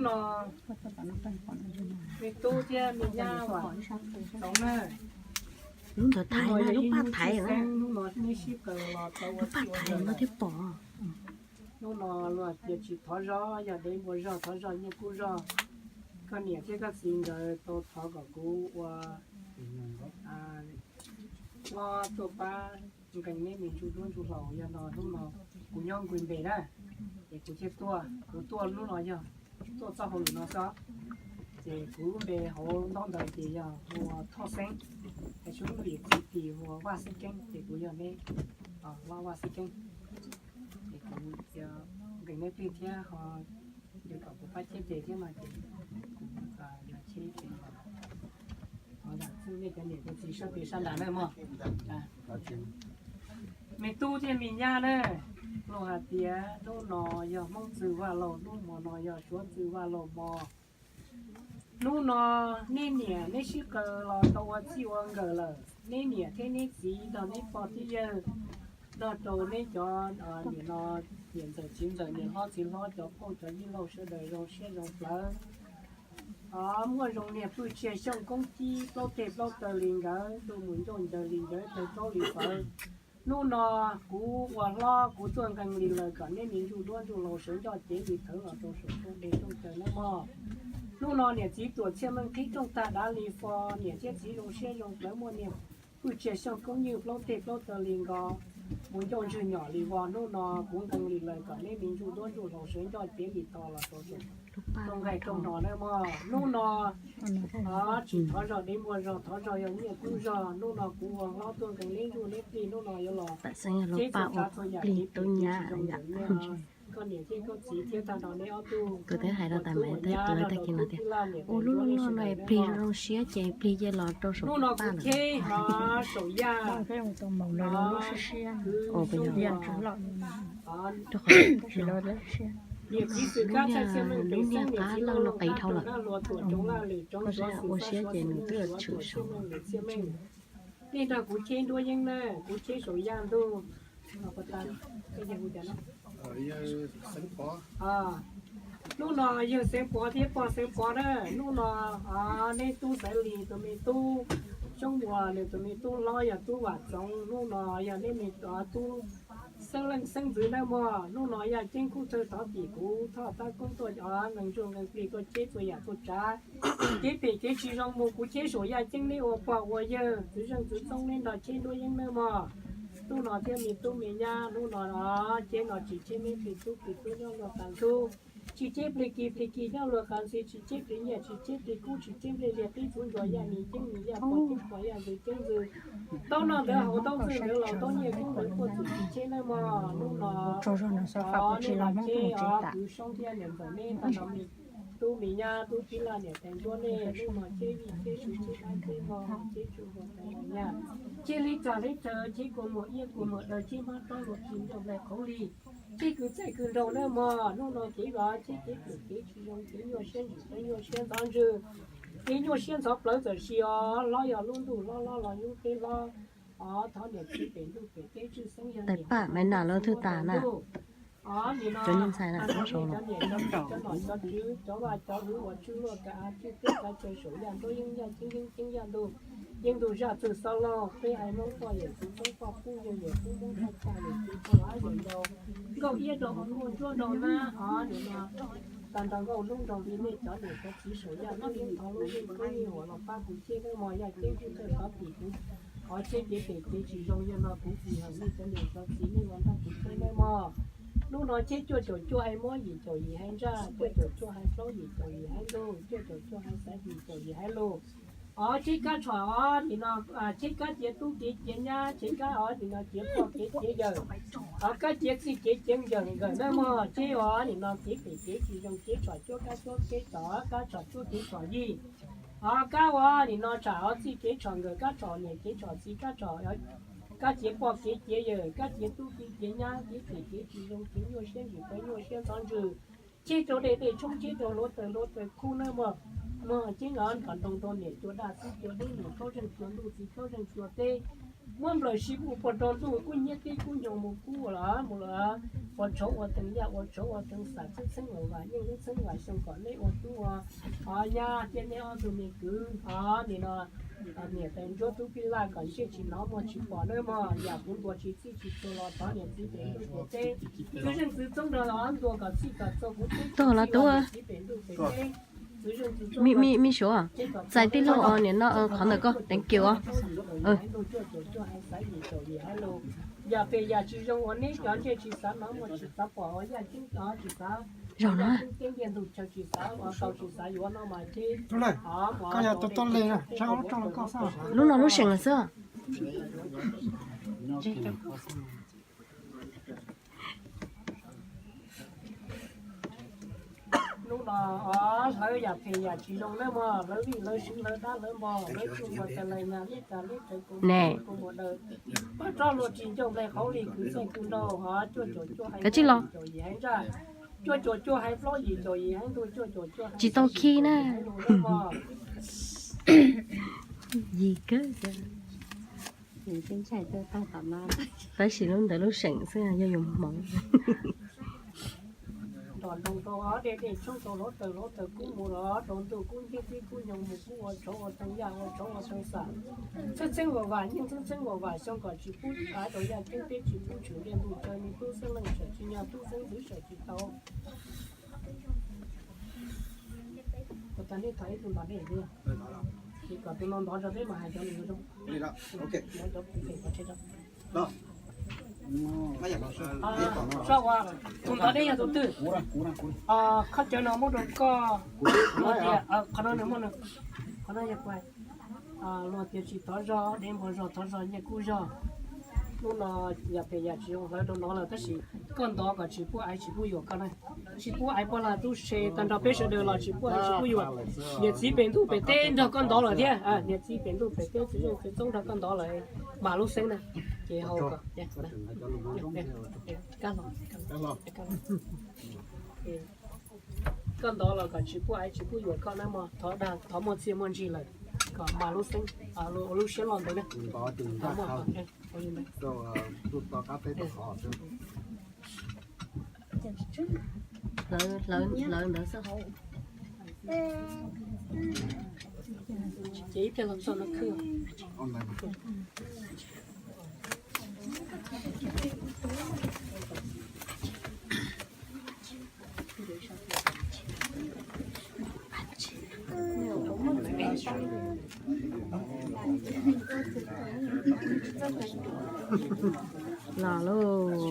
No, me tub thiab me nyab uas Txoov na, lub ntawd thaiv na, lub paj thaiv na, lub paj thaiv no thiaj pom. Hnub no luag tias tsis thov zog, yog dev npua zog thov zog nyiaj kub zog. Koj niam thiab koj txiv nkawd tau thov kom kuv ua, a, tuaj pab nqee neb me ntsuj duab ntsuj hlauv. Yog no hnub no kuv nyob nqui npe na, es kuv thiaj tuaj. Kuv tuaj hnub no yog tuaj txoj hauj lwm no xwb, ces kuv lub npe hauv ntaub ntawv ces yog hu ua Thoj Xeeb, es kuv lub yim txiv tis hu ua Vaj Xeeb Keeb, ces kuv yog neb hlob Vaj Xeeb Keeb. Es kuv nqee neb twg thiab ho nws kom kuv pab cheb ces thiab no ces kuv yog cheb ces thov zam txim nej cov niam cov txiv sab pem sab nram na mog. Me tub thiab me nyab na, luag hais tias hnub no yog Hmoob txwg vaj laug, hnub hmo no yog Suav txwg vaj laug hmo. Hnub no neb niam neb sib qaws los tau ua txij ua nkawm lawm, neb niam thiab neb txiv nrog neb pog thiab yawg, nrog rau neb cov niam no, niam ntxawm txiv ntxawm niam hlob txiv hlob cov phauj cov yij laug sawv daws zoo siab zoo plawv. Muaj zoo niag pwj tsiaj xyooj koob cib plaub teg plaub taw li nkawd, ntuj mus ncauj ncaws li nkawd, taw plaub li pawv. Hnub no kuv ua hlob kuv tuaj nqee li lawm kom neb me ntsuj duab ntsuj laus sawv ncoj cev li thawv los rau saum rooj dej rooj cawv nawb mog. Hnub no niam txiv tuam txhiaj meej qhib rooj tag dav li fo, niam thiab txiv zoo siab zoo plawv muaj niag pwj tsiaj xyooj koob nywj plaub teg plaub taw li nko, mus ncauj ntswg nyom li vos. Hnub no kuv nqee li lawm kom neb me ntsuj duab ntsuj laus sawv ncoj cev li thawv los rau saum rooj nqaij rooj no nawb mog. Hnub no tsis thov zog dev npua zog, thov zog yog nyiaj kub zog. Hnub no kuv ua hlob tuaj nqee neb ntsuj neb plig, hnub no yuav los cheb txhua tsav txhua yam kev phem kev tsis zoo ntawm nej, koj niam thiab koj txiv thiab tag nrho neb ob tug. Kuv twb hais rau tas mas twb tuav tag kis no tias ua lub lub no plig zoo zoo siab ces plig cia los rau saum paj lawm. Hnub no kuv cheb saum yaj, lub niag qab loj no qis dhau lawm. Ua siab ces nws twb tshwm saud. Nej nrog kuv cheb nruab yeeb na, kuv cheb saum yaj ntug. Hnub no yawg Xeev Pov thiab pog Xeev Pov na, hnub no neb tub Xaiv Lis tus me tub, Xyoob Muas nws tus me tub hlob yog tub Vam Txoov, hnub no yog neb me tub xeeb leej xeeb ntxwv nawb mog. Hnub no yaj ceeb kub thawj thov tim kuv Thoj Tab Koob tuaj nqee ntsuj nqee plig tuaj cheb txhua yam txhua tsav, kev phem kev tsis zoo mus kuv cheb saum yaj ceeb neb ua pog ua yawg txwv zeej txwv txoob neb nrog cheb nruab yeeb nawb mog. Hnub no thiab me tub me nyab, hnub no cheb no tsis cheb neb plig tub plig tub nyob luag qas ntxhub, tsis cheb plig kis plig kis nyob luag qas ntxhib, tsis cheb plig nyiaj tsis cheb plig kub, tsis cheb nplej liag qib txhuv ntsuas yaj mis ceeb mis yaj pos ceeb pos yaj ntxwv ceeb ntxwv, taub noj ntawd haus taub ntxwj ntawd los taub nyiaj kub ntawd tuaj txwm tsis cheb nawb mog. Hnub no neb los cheb os, kwv Soob thiab niam ntxawm neb tag nrho me tub me nyab tub tij laj niam tais ncuab nej, hnub no cheb vij cheb sw cheb dab cheb npog cheb tsuj npog tais nyaj, cheb hleb tsag hleb tsawv, cheb kua muag iab kua muag daw, cheb hmab taub luag tsis ncauj nplaig qhauv li, cheb kwv txaij kwv nraug nawb mog. Hnub no kev zov cheb kev phem kev tsis zoo kev nyuaj siab ntsim kev nyuaj siab ntxhov ntswg, kev nyuaj siab ntxhov plawv txawm sis os, hlob yog lub ntuj hlob hlob los yub teb hlob. Os, thov niam txiv pem ntuj pem teb tswj xeeb yog niam pem ntuj, os, nim no cov niam cov txiv cov nom cov tswv cov vaj cov hwv uas tswj luaj kav av tswj teb kav chaw saum yaj nruab yeeb yaj ceeb yeeb ceeb yaj ntug, yeeb ntug zaj txwg xob laug, peb haiv Hmoob poj yawm txiv Hmoob poj qub yawg yawm qub Hmoob thaj chaw yawm txiv poj av yawm yau, nkauj iab nraug hmoob nkauj ntsuab nraug nab, os, nim no tag nrho nkauj hnub nraug li nej cov niam cov txiv saum yaj lub yeej thov lub yeej tub yeej huam los pab kuv cheb nawb mog. Yaj ceeb kuj thawj thov tim kuv, qhov cheb kev phem kev tsis zoo yog no kuv tsis hawm nej cov niam cov txiv nej ua nrog kuv cheb nawb mog. Hnub no cheb cuaj caum cuaj haiv muab, yim caum yim haiv ntsaj, cuaj caum cuaj haiv plaub, yim caum yim haiv ntuj, cuaj caum cuaj haiv xaiv, yim caum yim haiv lug. Os, cheb kab tshom os, nim no cheb kab ciav tub kev ciav nyab, cheb kab os nim no ciav pog kev ciav yawm, os, kab ciav txij kev ciav nkawm nkawm nawb mog. Cheb os nim no kev phem kev tsis zoo kev tshom cuab kab cuab kev tshom, kab tshom cuab kev tshom yig. Os, kab os nim no tsham os txij kev tshom nkawm, kab tshom niam kev tshom txiv, kab tshom, kab ciav pog kev ciav yawm, kab ciav tub kev ciav nyab, kev phem kev tsis zoo kev nyuaj siab ntsim kev nyuaj siab ntxhov ntswg. Cheb rau dej dej tshoob, cheb rau hluav taws hluav taws khub nawb mog. Mog ceeb os kom nroo rau niam cua daj txiv cua dub, niam khaub zeej cua ntuj txiv khaub zeej cua teb. Muab nplawm sib puag rau ntuj kub hnyiab teb kub nyoog mus kub ua los mus los, ua tshauv ua teeg yaj ua tshauv ua teeg xam txheeb txheeb vam vam yeej txheeb txheeb vam xyoo kom nej ua tub ua nyab thiab nej ob tug me kwv nim no niam tais ntsuab tub pij laj kom ntsej tsis hnov muag tsis pom nawb mog. Yam kuv ntuas tsis txij tsis tshua los thov niam txiv pem ntuj pem teb, txwv zeej txwv txoob nrog los ntuas kom txij kom txo kuv teb txij los niam txiv pem ntuj pem teb. Me suav, txais tij laug os, nim no qhov ntawm koj teev kiag os. Yam phem yam tsis zoo uas neb cov ntsej tsis xav hnov muag tsis xav pom uas yaj ceeb tsis xav, zaum no teb ntiaj ntug chaw tsis xav ua tau tsis xav yuav no mas ces koj yog tus tuaj li, lub no lub seem lawm xwb. Hnub no hlawv yam phem yam tsis zoo nawb mog, hlawv vij hlawv sub hlawv dab hlawb npog hlawb tsuj npog tas lais nyag lib tas lib rawv kuv ne, kuv mus daws pab roj luag tsis ncauj nplaig qhauv li kwv txeej kwv nraug hov cuaj caum cuaj hais cuaj caum yim hais ntsaj, cuaj caum cuaj hais plaub yim caum yim hais ntuj cuaj caum cuaj hais tsis tau khi na. Yim kawg. Tab sis lub ntawd lub seem xwb yog yus hmoov. Nrog nroo rau dej dej tshoob rau hluav taws hluav taws kub mus los rau ntuj kub hnyiab teb kub nyoog mus kub ua tshauv ua teeg yaj ua tshauv ua teeg xam, txheeb txheeb vam vam yeej txheeb txheeb vam vam xyoo kom tsis pub av rau yaj ceeb peb tsis pub tshwm ntiaj ntug chaw me tub xeeb leej sawm tsis nyog tub xeeb ntxwv sawm tsis tau. Ua tag nej thov ib tug ntov dej thiab, ces kom tus no ntov tso peb mam hais cov lus zoo. Ntov cov pem pem qhov tsheb tso. Soj ua, tus ntov dej yog tus twg? Qhov cawv no muab rau koj, luag tias, qhov no nws muaj, qhov no yog kuv, luag tias tsis thov zog dev npog zog thov zog nyiaj kub zog. Hnub no yam phem yam tsis zoo hlawv rau no lawm tab sis koj ntov kom tsis pub aiv tsis pub yuam koj na. Tsis pub aiv poj lag tub se tag nrho peb sawv daws los tsis pub aiv tsis pub yuam. Niam txiv pem ntuj pem teb nrog koj ntov lawm thiab, niam txiv pem ntuj pem teb txwv zeej txwv txoob nrog koj ntov lawm, mam lub xeeb na. Ces hau kom koj ntov los kom tsis pub aiv tsis pub yuam koj na mog, thov dag thov muaj txiaj muaj ntsig lawm, kom mam lub xeeb, lub siab loj ntawd na. Hlawv ntawd xwb. Ces ib pliag los txog no khwb. Los lauj.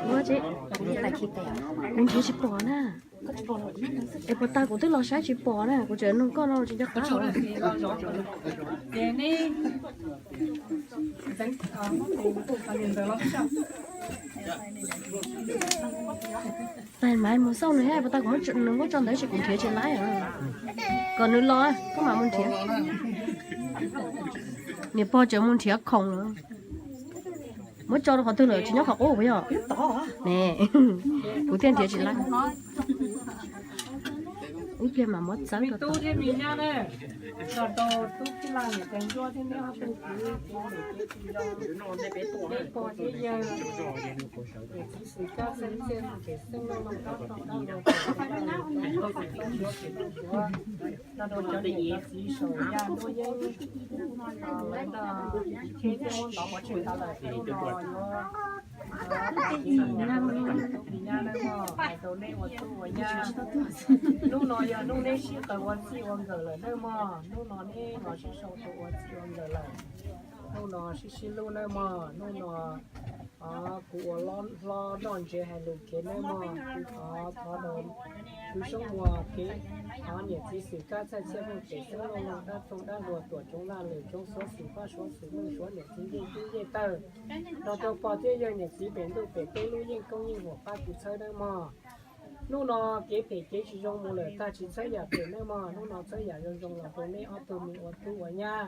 Ua tsi, kuv nrhiav tsis pom na. Es puas tag kuv twb los saib tsis pom na, kuv tseem nug koj no tsis nco qab. Tag mas mus xauj nws thiab, puas tag kuv nws muab tso ntawd sis kuv nrhiav tsis laib. Kom nws los koj mam mus nrhiav. Niam pog tseem mus nrhiav khoom lawm. Muab tso rau qhov twg lawm, tsis nyob qhov qub puas yog? Ne, kuv thiaj nrhiav tsis laib. Ib pliag mam muab txawb rau tod. Tub thiab me nyab na, txog rau tub Phij Laj niam tais Ntsuab thiab neb ob tug kwv tij neej tsa, neb pog thiab yawg, niam txiv xwm kab txhia txhia tus pem xeeb leej leej dab rog dab laug, txhua txhua txhua txhua txhua, nrog rau cov niam cov txiv saum yaj ntuj yeeb, lawv nrog kheb thiab muab ntov pov tseg tas lawm, hnub no yuav tus pim nyab nawb mog, hais rau nej ua tub ua nyab, hnub no yog hnub neb sib qawm ua txij ua nkawm lawm nawb mog, hnub no neb los sib sau tus ua txij ua nkawm lawm. Hnub no sib sib hlub nawb mog, hnub no kuv ua hlob noj ntsev hais lus kev nawb mog, kuv thov thov rau kuv Soob Muas kev, thov niam txiv xwm kab txhaj txhiaj pheej pem xeeb leej leej dab roog dab luag tuam tsoov laj lwm tsoov suav xwm pab suav xwm meej suav niam txiv yeej tub yeej tawg, nrog rau pog thiab yawg niam txiv pem ntuj pem teb lub yeej koob yeej huam pab kuv txhawb nawb mog. Hnub no kev phem kev tsis zoo mus lawm tag tsis txhawb yam phem nawb mog, hnub no txhawb yam zoo zoo los rau neb ob tug me ua tub ua nyab.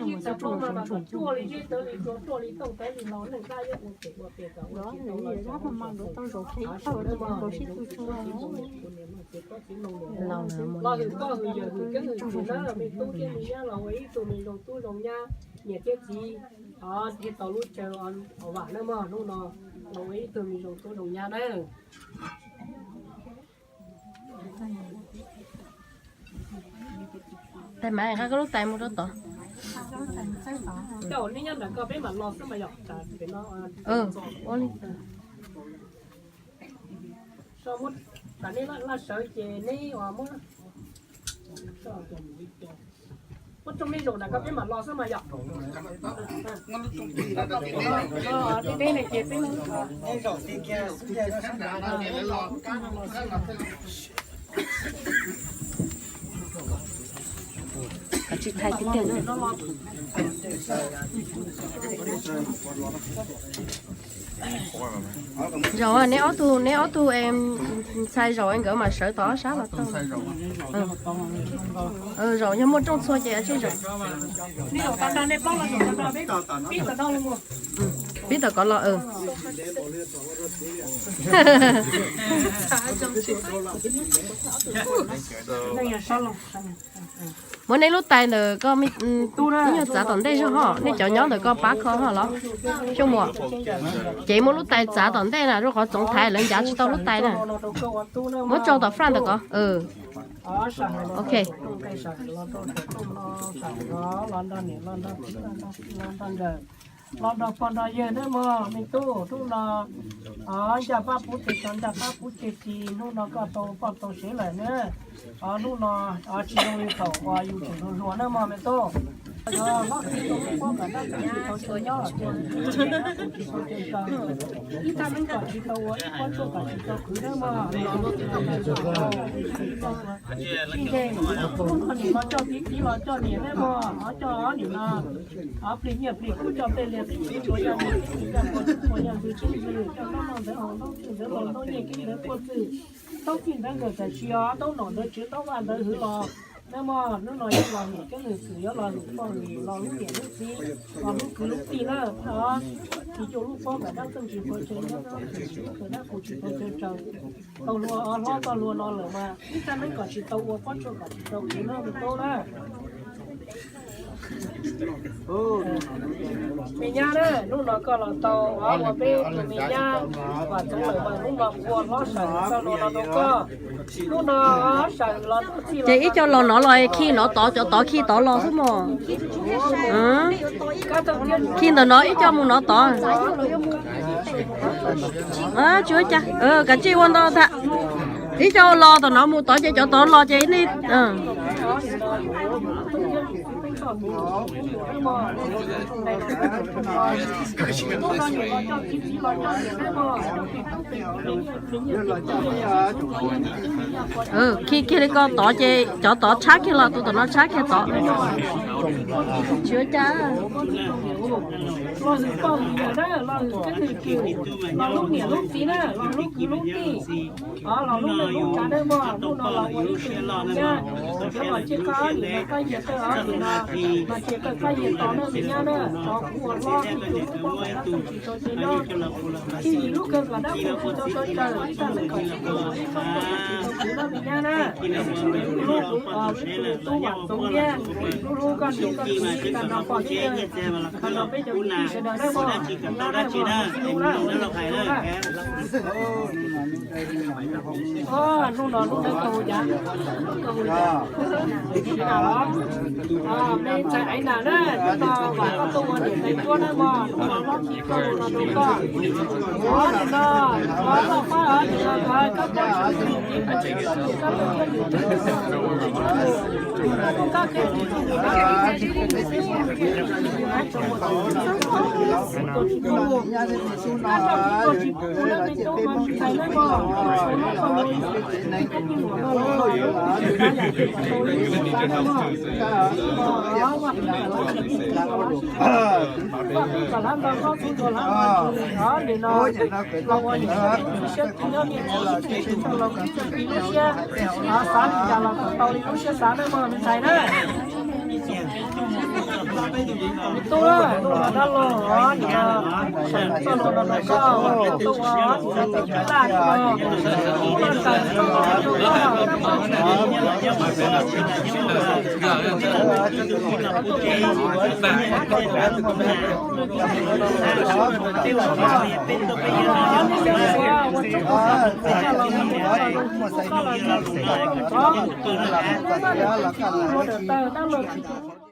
tsis tau paub mas tsuag li zeb tawv li tsua, tsuag li tooj tawv li los neej dab yuav ua pem ua pem kom ua tsis tau los tau zaum qhia ib tawg rau nkaus sib tw tsuag. Los hwm koj hwm yawm hwm keeb hwm tsis na, me tub thiab me nyab los ua ib tug me zoo tub zoo nyab, niam thiab txiv thiaj tau lub chaw vam na mog. Hnub no los ua ib tug me zoo tub zoo nyab na. Tais Maiv, nqa koj lub tais mus rau tod. Coj neb nyob ntawm ko peb mam los xwb mas yom. Ua li. Muab tas neb laj sawv ces neb muab, muab tsooj neb zaum ntawm ko peb mam los xwb mas yom. Peb ne ces peb zaum ti kiag xwb. Tsis thaiv tiag tiag. Zaum, neb ob tug, neb ob tug es ntxhais zaum nkawd mam sawv tom ob sab los tau. Zaum yog muaj rooj txhua ces tsij zaum. Pib tawm kov los. Muab neb lub tais ntawm koj ib nyuag txav tom ntej zog ho, nej cov nyob ntawm koj pab kho ho los. Xyooj Muas, cev muab lub tais txav tom ntej na, rau qhov txoov thaiv lawv ncav tsis tau lub tais na. Muab tso tom front ntawm koj. Ok. Los nrog pog nrog yawg nawb mog me tub, hnub no ncaj pab pub tes tso ncaj pab pub tes tis, hnub no koj tau poj tau sev lawm na. Hnub no tsis zoo li thaum uas yus tseem hluas hluas nawb mog me tub. Hlob Kis tau lub pob kam dab tsi tau tso nyob, tsis tau tso tsaws, ib tag neeb kom tsis tau ua, ib pob tshuaj kom tsis tau khwv nawb mog. Sib nce, hnub no nim no coj tib tib los coj niam nawb mog, ho coj nim no plig nyiaj plig kub coj tej liaj teb txiv tsuas yog niam teb txiv coj puas tsuas yog ntxwg teb ntxwg, coj ntaub noj ntawv haus ntaub txwj ntawv laus ntaub nyiaj keeb ntawv puaj txwj, ntaub txij ntawv nkawm tam sim os, ntaub nom ntawv tswv ntaub vaj ntawv hwv los nawb mog. Hnub no yuav los niam keeb nws xwm, yuav los lwm poj lwm los lub niam lub txiv, los lub kwv lub tij na. Tsis cuag lub pob kam dab txeej tsis pov tseg nyob, tsis tau dab qus tsis tau tsawg tsaws. Tau hluas hlob tau hluas no lawm mas ib tag neeb kom tsis tau ua, pob tshuaj kom tsis tau khwv nawb me tub na. Me nyab na, hnub no koj los tau ua peb tus me nyab Vam Txoov lawm mas hnub no ua hlob Sawm txoj hlua no rau koj. Hnub no Sawm los tau txij ces ib co los no los khi no tod, cov tod khi tod los xwb mog. Khi ntawm no ib co mus no tod. Tsis ua cas, kav tsij ua ntau ntag. Ib co los tom no mus tod ces cov tod los ces nej khi kiag li ko tod ces cov tod tshab kiag los, tus tom no tshab kiag tod. Tsis ua cas. Los hwm poj hwm yawm na, los hwm keeb hwm kwm, los lub niam lub txiv na, los lub kwv lub tij, los lub neej lub tsav na mog. Hnub no los ua ib tug me nyab, yuav los cia koj ob niam no koj yawg tawg ob niam no, los cia koj koj yawg tos na me nyab na. Thov kuv ua hlob tsis tau lub pob kam dab txeej tsis tau tseg nyob, tsis yim lub kawg kom dab qus tsis tau tsawg, ib tag neeb kom tsis tau ua, ib pob tshuaj kom tsis tau khwv na me nyab na. Lub, lub tub Vam Txoov thiab, lub hlub koj niam koj txiv, tag nrho pog thiab yawg, tag nrho peb cov kwv tij sawv daws na mog, me nyab na mog, tsis hlub na, tsis hlub na. Hnub no hnub no koj hu cas? Koj hu cas? Me ntxhais Aiv Nam na, hnub no vam koj tuaj ua niam tais cuab na mog, hnub no hlob Kis tuaj ua no rau koj. Nim no, nim no koj pab, nim no koj pab, koj pab, koj pab, Xav li cas los kom tau li lub siab xav na mog me ntxhais na. Tub, hnub no dab laug, nim no Sawm txoj hlua no rau koj, tub, nim no tus kwv laj no, tub, Sawm txoj hlua no rau koj, dab laug.